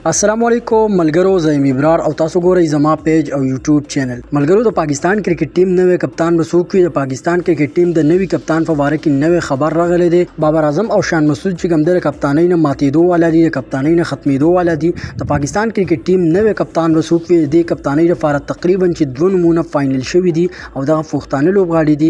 السلام علیکم ملګرو، زه یم ابرار او تاسو ګورئ زما پیج او یوټیوب چینل. ملګرو، د پاکستان کرکټ ټیم نوی کپتان به څوک وي؟ د پاکستان کرکټ ټیم د نوي کپتان په باره کې نوی خبر راغلی دی. بابر اعظم او شان مسعود چې کوم دی، د کپتانۍ نه ماتېدو والا دي، د کپتانۍ نه ختمېدو والا دي. د پاکستان کرکټ ټیم نوی کپتان به څوک وي؟ د دې کپتانۍ لپاره تقریبا چې دوه نومونه فاینل شوي دي او دغه پښتانه لوبغاړي دي.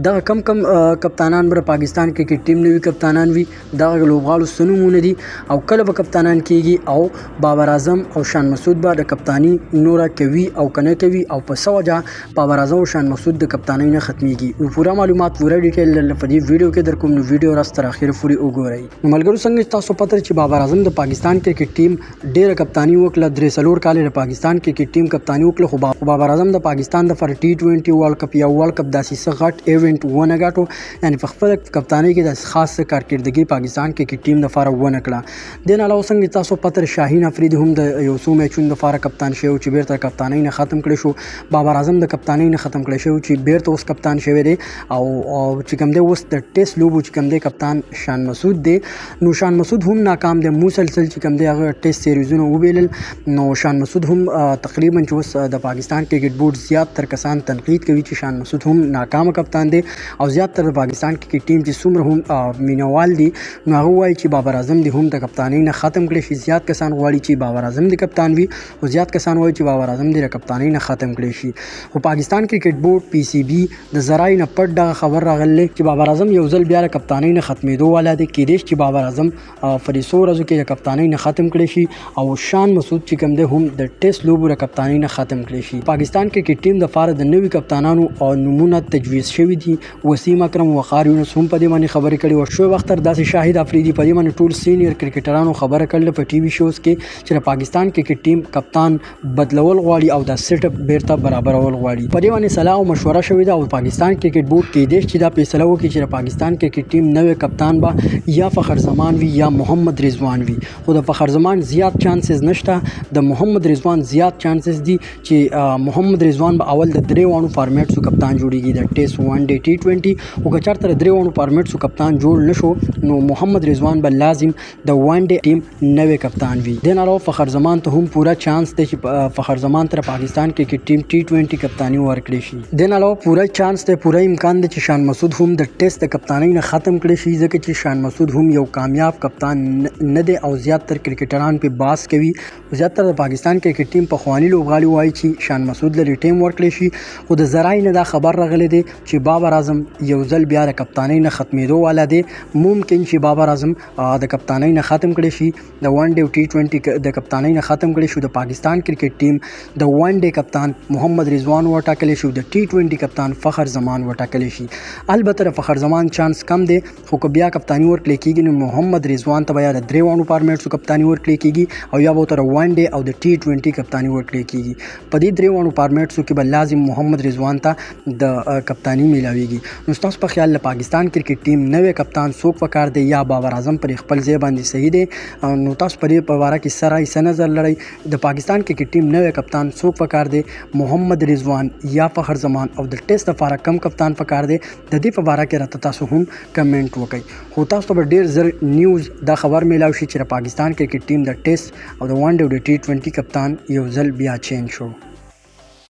دغه کم کم کپتانان به د پاکستان کرکټ ټیم نوي کپتانان وي؟ دغه لوبغاړو څه نومونه دي او کله به کپتانان کیږي؟ او بابر اعظم او شان مسعود به د کپتانی نوره کوي او کنه کوي؟ او په څه وجه بابر اعظم او شان مسعود د کپتانۍ نه ختمیږي؟ نو پوره معلومات، پوره ډیټیل درله په دې ویډیو کې درکوم، نو ویډیو راس تر اخره پورې وګورئ. نو ملګرو، څنګه چې تاسو پته چې بابر اعظم د پاکستان کرکټ ټیم ډیره کپتانی وکړه، 3-4 کاله د پاکستان کرکټ ټیم کپتانی وکړه، خو بابر اعظم د پاکستان د پر ټي 20 ورلډ کپ یا ورلډ کپ داسې څه غټ ایونټ ونه ګټو، یعنی په خپل کپتانۍ کې داسې خاص کارکردګي پاکستان کرکټ ټیم لپاره ونه کړه. دین علاوه، څنګه تاسو پته، شاهین افریدي هم د یو څو میچونو لپاره کپتان شوی چې بیرته کپتانۍ نه ختم کړی شو. بابر اعظم د کپتانۍ نه ختم کړی شو چې بیرته اوس کپتان شوی دی او چې کوم دی، اوس د ټیسټ لوبو چې کوم دی کپتان شان مسعود دی. نو شان مسعود هم ناکام دی، مسلسل چې کوم دی هغه ټیسټ سیریزونه وبیلل. نو شان مسعود هم تقریبا چې اوس د پاکستان کرکټ بورډ زیات تر کسان تنقید کوي چې شان مسعود هم ناکام کپتان دی او زیات تر د پاکستان کرکټ ټیم چې څومره هم مینوال دي، نو هغه وایي چې بابر اعظم دی هم د کپتانۍ نه ختم کړي شي. زیات کسان غواړي چې بابر اعظم دی کپتان وي، خو زیات کسان وایي چې بابر اعظم دی د کپتانۍ نه ختم کړي شي. خو پاکستان کرکټ بورډ، پی سی بي، د ذرایع نه پټ دغه خبر راغلی چې بابر اعظم یو ځل بیا د کپتانۍ نه ختمېدو والا دی. کېدای شي چې بابر اعظم په دې څو ورځو کې د کپتانۍ نه ختم کړی شي او شان مسعود چې کوم دی، هم د ټیسټ لوبو د کپتانۍ نه ختم کړی شي. پاکستان کرکټ ټیم د پاره د نوي کپتانانو او نومونه تجویز شوي دي. وسیم اکرم، وقار یونس هم په دې باندې خبرې کړې او شعیب اختر، داسې شاهد افریدي، په دې باندې ټول سینیئر کرکټرانو خبره کړل په ټي وي شوز کې چې د پاکستان کرکټ ټیم کپتان بدلول غواړي او د سیټ اپ بیرته برابرول غواړي. په دې باندې سلا او مشوره شوې ده او پاکستان کرکټ بورډ کېدای شي چې دا فیصله وکړي چې د پاکستان کرکټ ټیم نوی کپتان به یا فخر زمان وي یا محمد رضوان وي. خو د فخر زمان زیات چانسز نشته، د محمد رضوان زیات چانسز دي چې محمد رضوان به اول د درې واړو فارمیټسو کپتان جوړیږي، د ټیسټ، ون ډے، ټي 20. خو که چېرته د درې واړو فارمیټسو کپتان جوړ نشو، نو محمد رضوان به لازم د ون ډے ټیم نوی کپتان وي. دین علاوه فخر زمان ته هم پوره چانس دی چې فخر زمان تر پاکستان کرکټ ټیم ټي 20 کپتانی ورکړي شي. دین علاوه پوره چانس دی، پوره امکان دی چې شان مسعود هم د ټیسټ د کپتانۍ نه ختم کړي شي، ځکه چې شان مسعود هم یو کامیاب کپتان نه دی او زیات تر کرکټران په باس کوي. زیات تر د پاکستان کرکټ ټیم پخوانی لوبغاړي وایي چې شان مسعود لري ټیم ورکړي شي. خو د ذرایع نه دا خبر راغلی دی چې بابر اعظم یو ځل بیا د کپتانۍ نه ختمېدو والا دی. ممکن چې بابر اعظم د کپتانۍ نه ختم کړی شي، د ون ډے او ټي 20 د کپتانۍ نه ختم کړی شو. د پاکستان کرکټ ټیم د ون ډے کپتان محمد رضوان وټاکل شو، د ټي 20 کپتان فخر زمان وټاکل شي. البته د فخر زمان چانس کم دی، خو که بیا کپتانی ورکړل کیږي، نو محمد رضوان ته بیا د درې واړو فارمیټسو کپتانی ورکړل کیږي او یا به تر ون ډے او د ټي 20 کپتانی ورکړل کیږي. په دې درې واړو فارمیټسو کې به لازم محمد رضوان ته د کپتانی میلاویږي. نو ستاسو په خیال له پاکستان کرکټ ټیم نوی کپتان څوک پکار دی یا بابر اعظم پر خپل ځای باندې صحیح دی؟ نو تاسو په دې په باره کې سره څه نظر لرئ؟ د پاکستان کرکټ ټیم نوی کپتان څوک پکار دی، محمد رضوان یا فخر زمان؟ او د ټیسټ لپاره کم کپتان پکار دی؟ د دې په باره کې راته تاسو هم کمنټ وکړئ. خو تاسو ته به ډیر زر نیوز دا خبر میلاو شي چې د پاکستان کرکټ ټیم د ټیسټ او د ون ډے او د ټي 20 کپتان یو ځل بیا چینج شو.